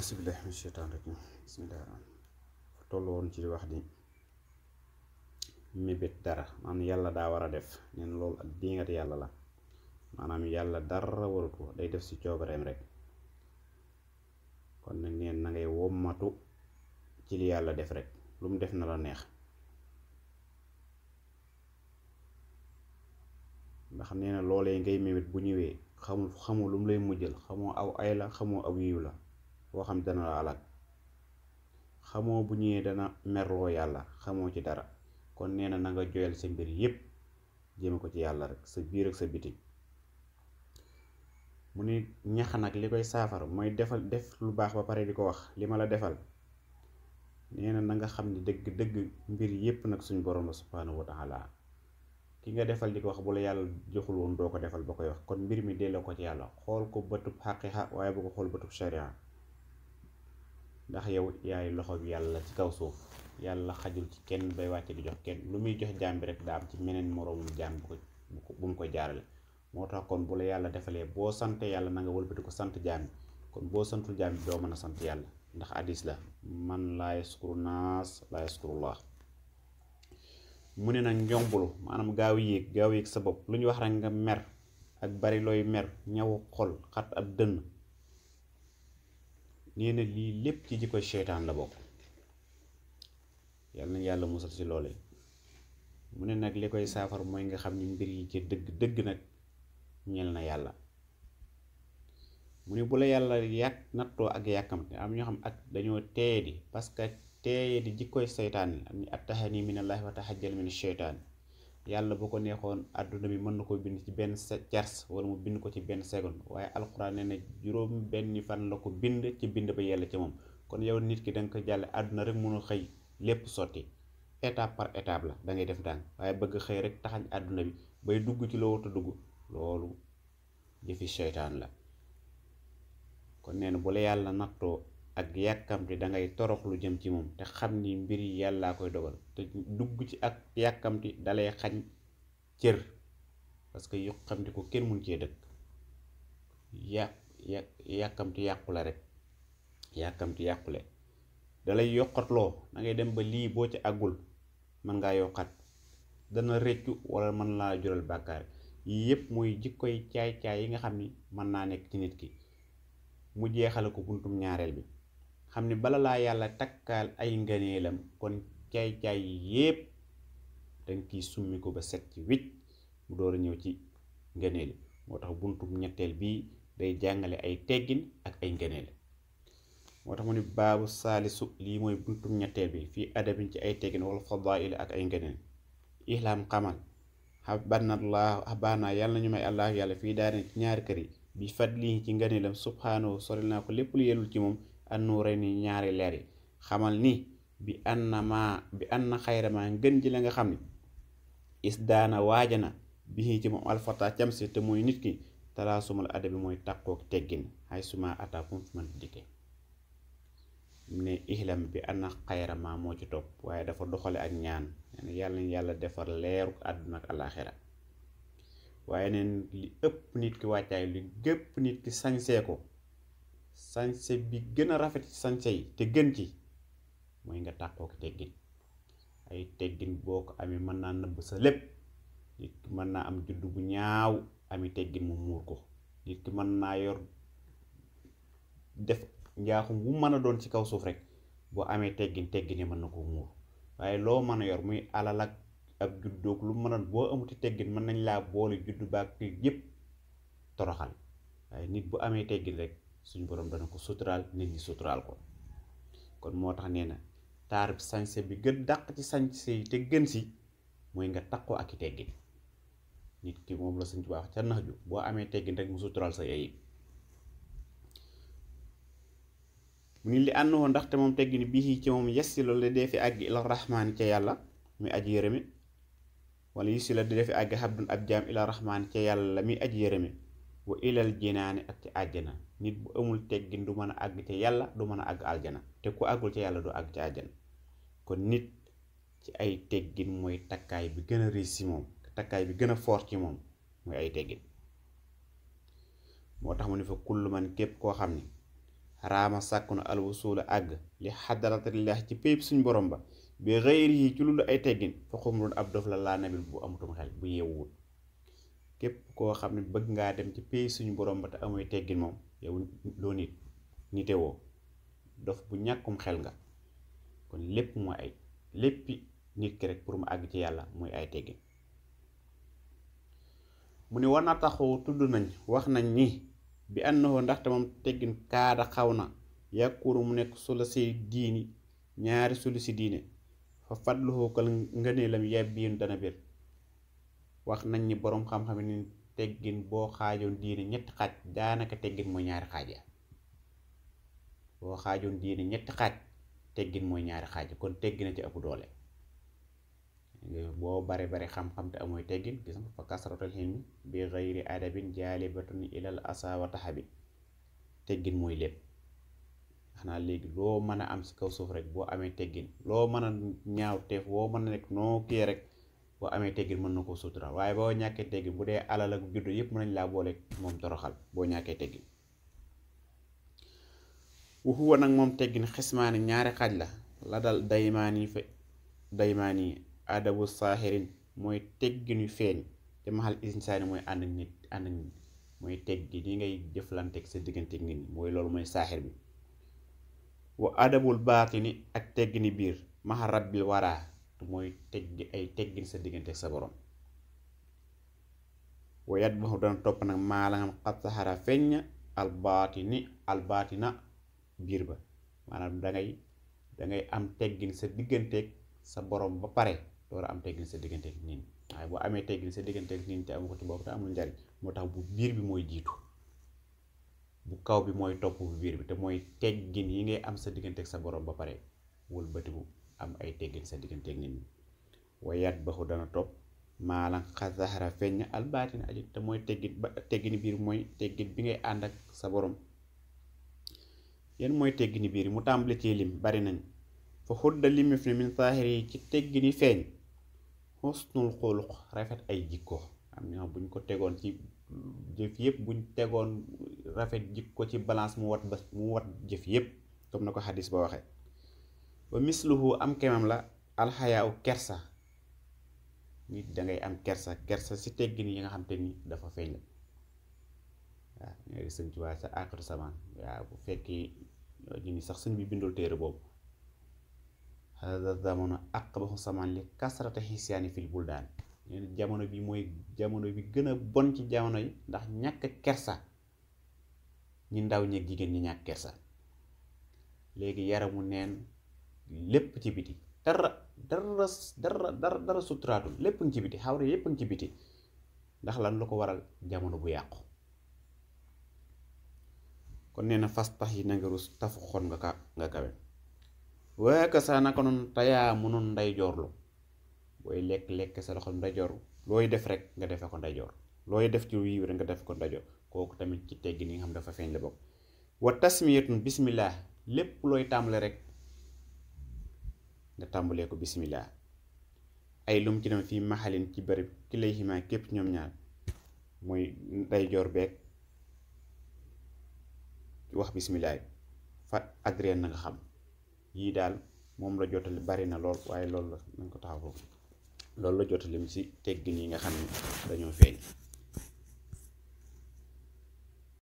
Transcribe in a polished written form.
bismillahi min sheytaan rajim bismillahi fa toll woon ci wax di mébét dara maanaam yàlla daa war a def neen loolu ak diingat yàlla la maanaam yàlla dara warut ko day def ci coobareem rek kon nag neen na ngay wommatu ci li yàlla def rek lu mu def na la neex ndax nee na loolee ngay mébét bu ñëwee xamul lu mu lay mujjal xamoo aw ay la xamoo aw yiw la boo xam dana la alal xamoo bu ñëwee dana merloo yàlla xamoo ci dara kon nee na nga joyal sa mbir yépp jëme ko ci yàlla rek sa biir ak sa biti mu ni ñax nag li koy saafara mooy def lu baax ba pare di ko wax li ma la defal nee na nga xam ni dëgg mbir yépp nag suñ borom la subhanahu wa taala ki nga defal di ko wax bu la yàlla joxul woon doo ko defal ba koy wax kon mbir mi delloo ko ci yàlla xool ko bëtub xaqiqa waaye bu ko xool bëtub sharia ndax yow yaay loxo bi yàlla ci kaw suuf yàlla xajul ci kenn bay wàcce di jox kenn lu muy jox jaam bi rek daa am ci meneen moroomum jaam bu mu ko jaarale moo tax kon bu la yàlla defalee boo sante yàlla na nga wëlbati ko sant jaam bi kon boo santul jaam bi doo mën a sant yàlla ndax hadis la man laa yaskuru naas laa yaskurullah mu ne nag njombulu maanaam gaaw yéeg sa bopp lu ñu wax rek nga mer ak bari looy mer ñaw xol xat ab dënn nee na lii lépp ci jikko seytaan la bokk yàlla na yàlla musal ci loole mu ne nag li koy saafar mooy nga xam ni mbir yi ci dëgg nag ñel na yàlla mu ne bu la yàlla nattoo ak yàkkamte am ñoo xam ak dañoo teeyadi parce que teeyadi jikkoy seytaan yi am ni attahani minallahi wa tahajjal min seytaan yàlla bu ko neexoon àdduna bi mën na ko bind ci benn cars wala mu bind ko ci benn seconde waaye alxuraan nee na juróom benni fan la ko bind ci bind ba yàlla ci moom kon yow nit ki danga ko jàlle àdduna rek mënul xëy lépp sotti étape par étape la da ngay def daan waaye bëgg xëy rek taxañ àdduna bi bay dugg ci loo wut a dugg loolu jëfi seytaan la kon nee na bu la yàlla nattoo ak yàkkamti dangay torox lu jëm ci moom te xam ni mbir yi yàllaa koy dogal te dugg ci ak yàkkamti dalay xañ cër parce que yàkkamti ko kenn mun cee dëkk yàkkamti yàqule rek yàkkamti yàqule dalay yokkatloo da ngay dem ba lii boo ci àggul mën ngaa yokkat dana rëccu wala mën laa jural bàkkaar yii yépp mooy jikkoy caay-caay yi nga xam ni mën naa nekk ci nit ki mu jeexale ko buntum ñaareel bi xam ni bala laa yàlla takkaal ay ngëneelam kon caay-caay yi yépp danga kiy summi ko ba set ci wicc mu door a ñëw ci ngëneel moo tax buntum ñetteel bii day jàngale ay teggin ak ay ngëneel moo tax mu ni baabu saalisu lii mooy buntum ñetteel bi fii adabin ci ay teggin wala fadail ak ay ngëneel ihlaam xamal xabaana yàlla nañu may allah yàlla fii daane ci ñaari kër yi bi fadli ci ngëneelam subhaanahu soril naa ko lépp lu yelul ci moom annuuray ni ñaari leer yi xamal ni bi anna xayrama ngën ji la nga xam ni is daana waajana bi ci moom alfata camsi te mooy nit ki talaasumal adabi mooy tàqook teggin xay suma ata fu mu fi mën dikke mu ne ihlam bi anna xayrama moo ci topp waaye dafa doxale ak ñaan yàlla na yàlla defar leeru àdduna ak àllaaxira waaye neen li ëpp nit ki wàccaay li gëpp nit ki sañsee ko sañse bi gën a rafet ci sañse yi te gën ci mooy nga tàqoo ko teggin ay teggin boo ko amee mën naa nëbb sa lépp nit ki mën naa am juddu bu ñaaw ami teggin mu muur ko nit ki mën naa yor def njaaxum bu mën a doon ci kaw suuf rek boo amee teggin yi mën na ko muur waaye loo mën a yor muy alal ak juddoog lu mën a boo amuti teggin mën nañ laa boole juddu baak yépp toroxal waaye nit bu amee teggin rek suñ borom dana ko suturaal nit ñi suturaal ko kon moo tax nee na taar bi sañse bi gën dàq ci sañse yi te gën si mooy nga takkoo ak i teggin nit ki moom la suñ ci baax ca nax ju boo amee teggin rek mu suturaal sa ayib mu ni li àndoon ndaxte moom teggin bii ci moom yessi loolu la dee fi àgg ila rahmaani ca yàlla muy aji yërëme wala yussi la dee fi àgg xabdun ab jaam ila rahmaani ca yàlla la muy aji yërëme wa ilal jinaani ak ci àjjana nit bu amul teggin du mën a àgg ca yàlla du mën a àgg aljana te ku àggul ca yàlla du àgg ca àjjana kon nit ci ay teggin mooy takkaay bi gën a riis ci moom takkaay bi gën a fort ci moom mooy ay teggin moo tax mu ne fa kullu man képp koo xam ni raama sàkku na al wusula àgg li xadaratillah ci péyib suñ borom ba bi xëyri yi ci lu ay teggin fa xumrun ab dof la laa nabil bu amutum xel bu yeewuwul képp koo xam ne bëgg ngaa dem ci péyib suñu borom ba te amoy teggin moom yow doo nit nitewoo dof bu ñàkkum xel nga kon lépp mooy ay léppi nit ki rek pour mu àgg ci yàlla muy ay teggin mu ni war na taxu tudd nañ wax nañ ni bi annahu ndaxte moom teggin kaada xaw na yàkkuru mu nekk sula si diini ñaari sulu si diine fa fadluhu kal ngëneelam yàbbiin dana bir wax nañ ni boroom xam-xam ni teggin boo xaajoon diine ñetti xaaj daanaka teggin mooy ñaari xaaj ya boo xaajoon diine ñetti xaaj teggin mooy ñaari xaaj kon teggina ci ëpp doole boo bare xam-xam te amoy teggin gis nga fa kasratul hilmi bi ghayri adabin jaalibatun ilal asa wa tahabi teggin mooy lépp xanaa léegi loo mën a am si kaw suuf rek boo amee teggin loo mën a ñaaw teef boo mën a nekk noo kii rek boo amee teggin mën na koo sutural waaye boo ñàkkee teggin bu dee alal ak juddu yëpp mën nañ laa boole moom toroxal boo ñàkkee teggin wuxuwa nag moom teggin xismaani ñaari xaaj la dal daymaani adabu saaxirin mooy teggin yu feeñ te maxal insaani mooy ànd nit mooy teggi ni ngay jëflanteeg sa digganteeg nit ñi mooy loolu mooy saaxir bi wa adabul baatini ak teggini biir maxa rabbil waraa te mooy teggi ay teggin sa digganteeg sa borom wa yat baxu dana topp nag maa la nga xat saxara feeñ albaatina biir ba maanaam dangay am teggin sa digganteeg sa borom ba pare door a am teggin sa digganteeg nit ñi waaye boo amee teggin sa digganteeg nit ñi te amu ko ci bopp te amul njariñ moo tax bu biir bi mooy jiitu bu kaw bi mooy topp bu biir bi te mooy teggin yi ngay am sa digganteeg sa borom ba pare wëlbatiku am ay teggin sa digganteeg nit ñi wayat baxu dana topp maalan xasaxara feeñ albaatina aji te mooy teggini biir mooy teggin bi ngay ànd ak sa borom yan mooy teggini biir mu tàmbali ci lim bari nañ fa xudda limif ne min saaxir yi ci teggini feeñ xusnul xuluq rafet ay jikko am na buñ ko tegoon ci jëf yëpp buñ tegoon rafet jikko ci balance mu wat jëf yëpp comme na ko xadis ba waxe ba misluhu am kemam la alxayaaw kersa nit dangay am kersa si teggin yi nga xam te ni dafa feeñ la waaw ñooy sëñ ci waa sa aaxiru samaan waaw bu fekkee ñu ni sax sëñ bi bindul téere boobu hada zamanu aqbahu samaan li kasrata xisyaani fil buldaan jamono bi mooy jamono bi gën a bon ci jamono yi ndax ñàkk kersa ñi ndaw ñi jigéen ñi ñàkk kersa léegi yaramu neen lépp ci biti dara suturaatul lépp ngi ci biti xawre yépp ngi ci biti ndax lan lu ko waral jamono bu yàqu kon nee na fas tax yi nanga rus tafu xon nga kawe waaka saa naka noonu tayaa munoon nday joorlu booy lekk sa loxo ndeyjoor looy def rek nga defe ko ndeyjoor looy def ci wiiw rek nga def ko ndeyjoor kooku tamit ci teggi ni nga xam dafa feeñ la bokk wa tasmiyatun bismillah lépp looy tàmbale rek nga tàmbalee ko bismillah ay lum ci dem fii maxalin ci bërëb ki lay ximaa képp ñoom ñaar mooy ndeyjoor beeg wax bismillah fa adrien na nga xam yii daal moom la jotali bari na lool waaye loolu la nañ ko taxaw foofu loolu la jotalim ci teggin yi nga xam ne dañoo feeñ